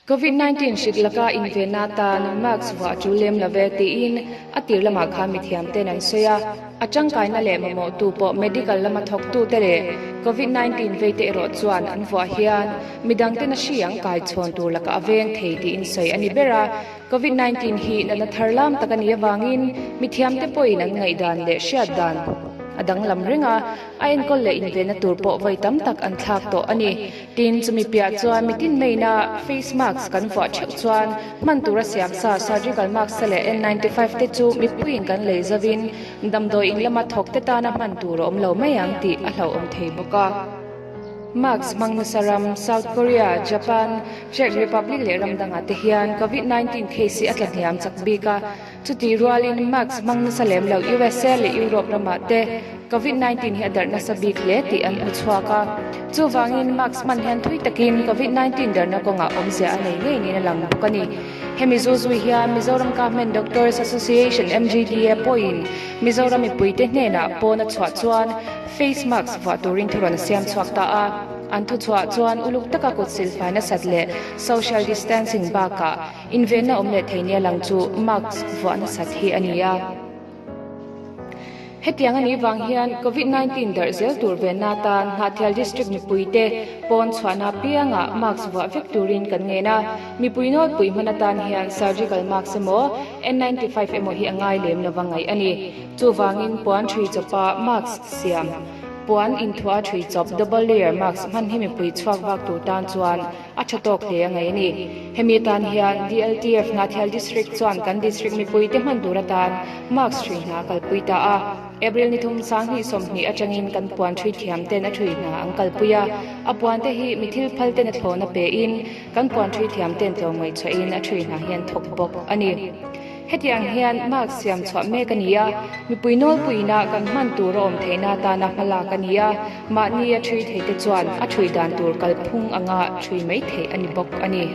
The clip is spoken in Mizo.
Covid 19 hrik laka invenna atan mask vuah a tul lem lo ve tiin a tir lamah khan mithiam ten an sawi a. A tangkaina leh mamawhtu pawh medical lama thawktute leh Covid 19 veite erawh chuan an vuah hian midangten a hri ang kai chhawn tur lakah a veng thei tiin sawi a ni ber a. Covid 19 hi natna thar lam tak a nih avangin mithiamte pawhin an ngaihdan leh hriat dan a danglam reng a, a enkawl leh invenna tur pawh vawi tam tak an thlak tawh a ni. Tin, chumi piah chuan mitin maina face mask kan vuah theuh chuan hman tura siam sa surgical mask te leh N95 te chu mipuiin kan lei zovin damdawi in lama thawk te tana hman tur a awm lo mai ang tih a hlauhawm thei bawk a. Mask hmang nasa ram South Korea, Japan, Czech Republic leh ram dangah te hian Covid 19 case hi a tla hniam chak bik a. Chutih rualin mask hmang nasa lem lo USA leh Europe ramah te Covid 19 hi a darh nasa bik hle tih an hmu chhuak a. Chuvangin mask hman hian thui takin Covid 19 darhna kawngah awmzia a nei ngei niin a lang bawk a ni. Hemi zuzui hian Mizoram Government Doctors Association, MGDA, pawhin Mizoram mipuite hnenah pawn a chhuah chuan face mask vuah turin thurawn a siam chhuak ta a. An thuchhuah chuan uluk taka kut silfai nasat leh social distancing bakah Invenna awm leh thei nia lang chu mask vuah nasat hi a ni a. Hetiang a nih vang hian Covid 19 darh zel tur venna atan Hnahthial District mipuite pawn chhuahna apiangah mask vuah vek turin kan ngen a. Mipui nawlpui hman atan hian surgical mask emaw N 95 emaw hi a ngai lem lova ngaih a ni. Chuvangin puan ṭhui chawpa mask siam, puan inthuah ṭhui chawp double layer mask hman hi mipui chhuak vak tur tan chuan A tha tawk hle a ngaih a ni. Hemi atan hian DLTF Hnahthial District chuan kan District mipuite hman tur atan Mask ṭhui hna a kalpui ta a. April ni thum 2020 atangin kan puan ṭhui thiam ten a ṭhui hna an kalpui a. A puan te hi mi thil phal ten a thlawna pe in kan puan ṭhui thiam ten tlawm ngaihchhuahin a ṭhui hna hi an thawk bawk a ni. Hetiang hian mark siam chhuah mek a ni a, mipui nawlpuiina kan hman tur a awm theihna atana hmalak a ni a, mahni a ṭhui theite chuan a ṭhui dan tur kalphung anga ṭhui mai theih a ni bawk a ni.